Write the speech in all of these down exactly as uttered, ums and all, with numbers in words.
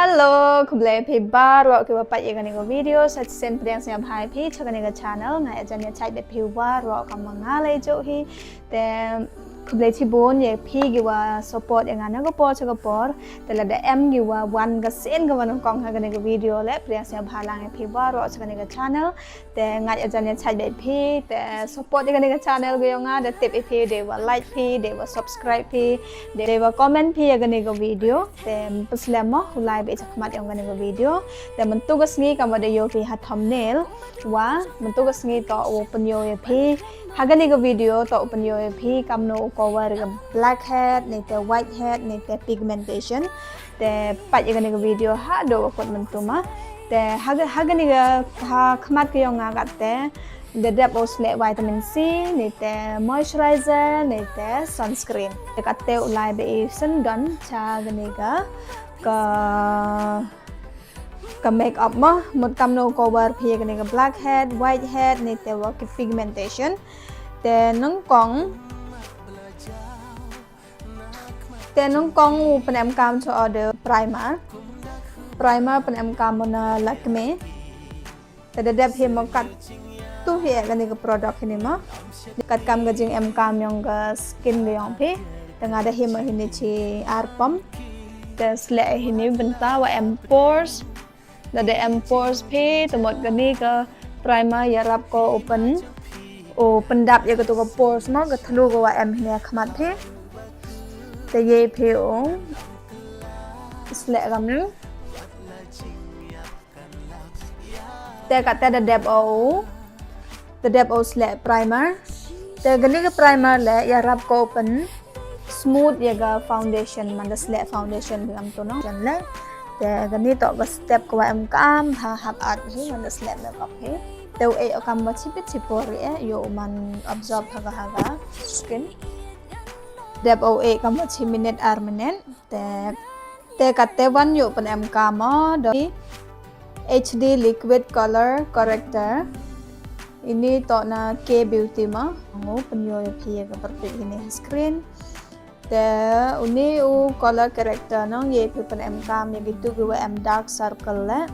Hello, khublei phi baroh kiwa peit ïa kane ka video. Sa shisien pdiang sngewbha ïa phi cha kane ka channel. Nga ïa jan ïa chait bad phi baroh kam ma nga lei jooh hi. Te khublei chibun ïa phi kiwa support ïa nga na ka por cha ka por. Te lada em kiwa wan ka sien ka wan kong ha kane ka video leh, pdiang sngewbha lang ïa phi baroh cha kane ka channel. Te nga ïa jan ïa chait bad phi, te support ïa kane ka channel ka yong nga, da tip ïa phi, dei wa like phi, dei wa subscribe phi, dei wa comment phi ïa kane ka video. Te pyslem mo, u lai beit cha khmat yong kane ka video. Te mynta ka sngi kam wa da ïoh phi ha thumbnail, wa mynta ka sngi toh u pynïoh ïa phi ha kane ka video, toh u pynïoh ïa phi kamno u cover ka blackhead, ne te whitehead, ne te pigmentation. Te peit ïa kane ka video haduh wa kut mynta ma. Te ha, ha kane ka, ha khmat ka yong nga katte da dep u sleh vitamin C, ne te moisturizer, ne te sunscreen. Te katte u lai beit syndon cha kane ka, ka, ka makeup mo, mut kamno u cover phi ïa kane ka blackhead, whitehead, ne te wa ki pigmentation. Te nyngkong Te nyngkong u pynemkam cha u da primer. Primer pynemkam u na Lakme. Te da dep hi mo katto hi ïa kane ka product hini mo. Katkam ka jingemkam yong ka skin ka yong phi. Te nga da hi mo hini chi ar pump. Te sleh hini bynta wa em pores. Lada em pores phi, te mut kane ka primer ïarap ko u pyn, u pyndap ïa kato ka pores mo, ka thlu ka wa em hini ha khmat phi. Te ïa phi u sleh kamne. Te katte da dep u, da dep u sleh primer. Te kane ka primer leh ïarap ko u pyn smooth ïa ka foundation, man da sleh foundation bi ngam tu nong. Jan leh. Te kane toh ka step ka wa emkam ha hap art hi, man da sleh makeup hi. Te u eh kam wa chipit chipor eh, ïoh u man absorb ha ka, ha ka skin. Dep u eh kam wa chi minute ar minute. Te, te katte wan ïoh pynemkam mo da H D liquid color corrector. Ini toh na K Beauty mo. Ngu pynïoh ïa phi ïa ka pyrtuid hini ha screen. Te uni u color corrector nong ïa phi pynemkam ïa kitu kiwa em dark circle leh.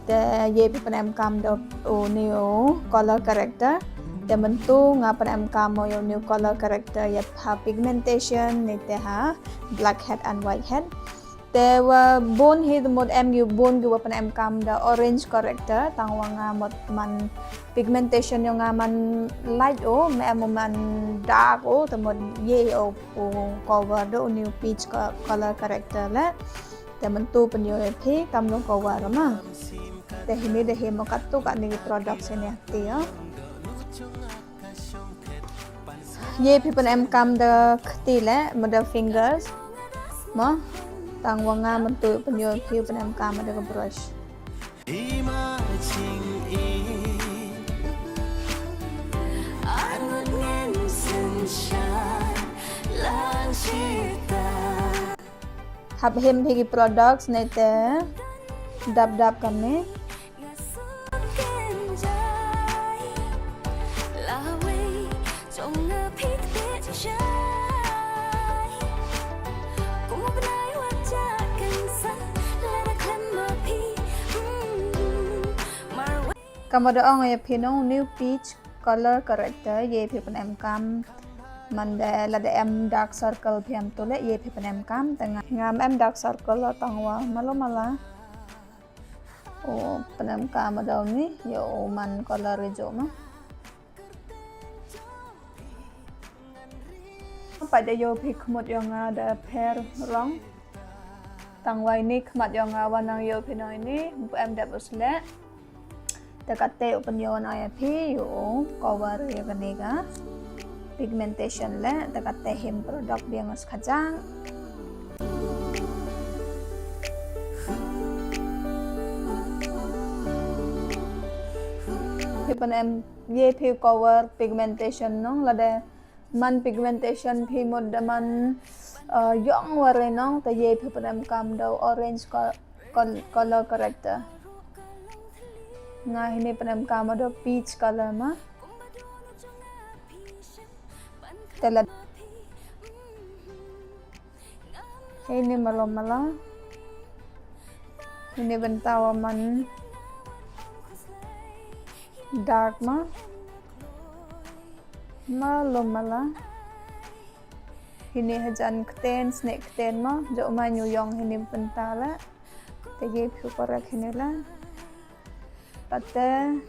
Te ïa phi pynemkam da uni u color corrector. Te mynta nga pynemkam mo ïa uni u color corrector ïa ha pigmentation ne te ha blackhead and whitehead. Te wa bun hi te mut em kiwa bun kiwa pynemkam da orange corrector, tang wa nga mut man pigmentation yong nga man light o, me em u man dark o, te mut ïa u, u cover da uni u peach co-, color corrector leh. Te mynta pynïoh ïa phi kamno cover ma. Te hini da hi mo katto katne ki product hini ha kti o. Ïa phi pynemkam da kti leh, mo da fingers. Mo, tang wa nga mynta pynïoh phi pynemkam da ka brush. Hap him phi ki products ne te dap dap kamne. Ka mut da ong ïa phi nong new peach color corrector, ïa phi pynemkam. Man da lada em dark circle phi em tu leh, ïa phi pynemkam. Te nga ngam em dark circle la tang wa malo mala. O, pynemkam da uni, ïa u man color ri jo ma. Pat da ïoh phi khmut yong nga da pher rong. Tang wa ini khmat yong nga wa nang ïoh phi nong ini, em dep u sleh. Te katte u pynïoh na ïa phi, ïoh u cover ïa kane ka pigmentation leh, te katte him product biang skajang. Phi pynem ïa phi cover pigmentation nong lada man pigmentation phi mut da man, uh, yong wa re nong, te ïa phi pynemkam da orange co-, col-, color corrector. Nga hini pynemkam da peach color ma. Te la Hei ni malo malo. Hini bynta wa man dark ma. Ma lum mala. Hini hajan kten, snek kten ma. Jok ma nyu yong hini bynta la. Te ye phi korek hini la. Kate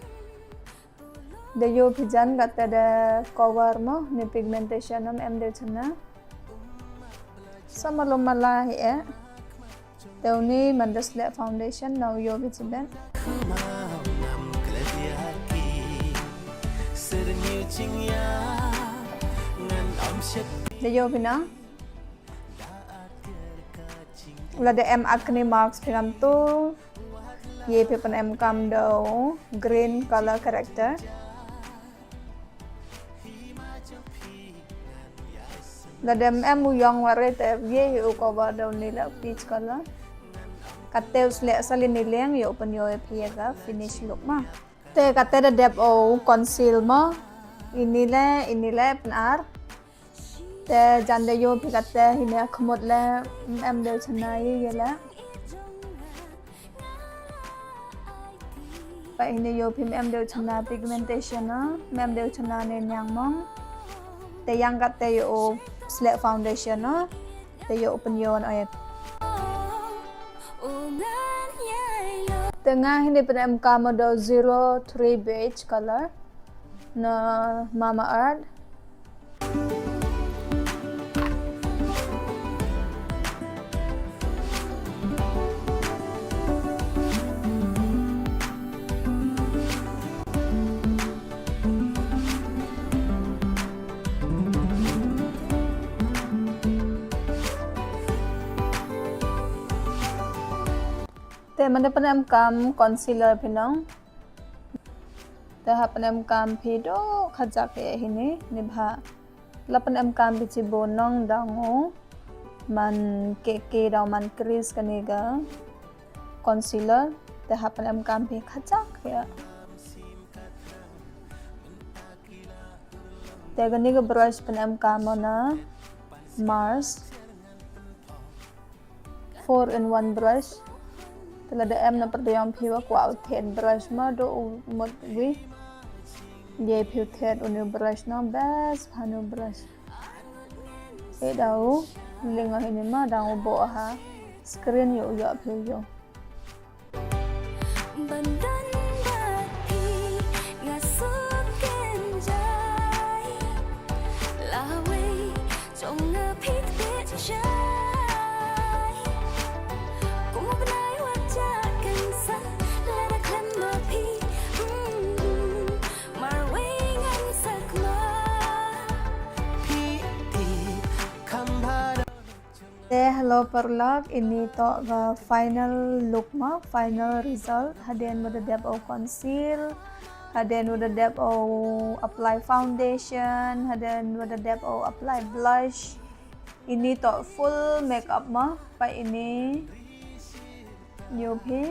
da yo phi jan kate da cover mo, ni pigmentation nam em de chana. Sama lum mala hi e. Te uni man da slek foundation na yo phi chiben. Da yo phi na. Lada em acne marks phi ngam tu, ye phi pyn em kam da green color corrector. Lada em em u yong ware te ye hi u cover da uni la peach color. Kate u slek sali ni leng yo pyn yo phi ye ka finish look ma. Te kate da dep o conceal ma. Ini le, ini le pyn ar. Te jan da yo phi kate hini khmut le, mm, em de chana ye ye le. Pa hini yo phi em de chana pigmentation na, em de chana ne nyang mong. Te yang kate yo slek foundation na. Te yo pyn yo an oye. Te nga hini pyn em kam da zero three beige color na Mama Earth. Te man da pyn em kam concealer phi nong. Te ha pyn em kam phi do khajak e hini ni bha. La pyn em kam phi chi bo nong dang o man ke ke dang man crease kani ga concealer. Te ha pyn em kam phi khajak ya. Te kani ga brush pyn em kam na Mars. Four in one brush. Te lada em na pyrdiang phi wa kwah u thet brush ma do u mut wi. Ye phi u thet u new brush na best ha new brush. E da u ling a hini ma dang u bo ha screen yo yo phi yo. Ban don bad phi nga suk kynjai. Lawei jong nga phi tbit jai. Kum u bnai wat ja kan sa lada khlem ma phi. Mm, marwei ngan sak ma. Phi ti kham bha. Te hello paralok, ini toh ka final look ma, final result. Hadien wa da dep o conceal, hadien wa da dep o apply foundation, hadien wa da dep o apply blush. Ini toh full makeup ma, pa ini yo phi.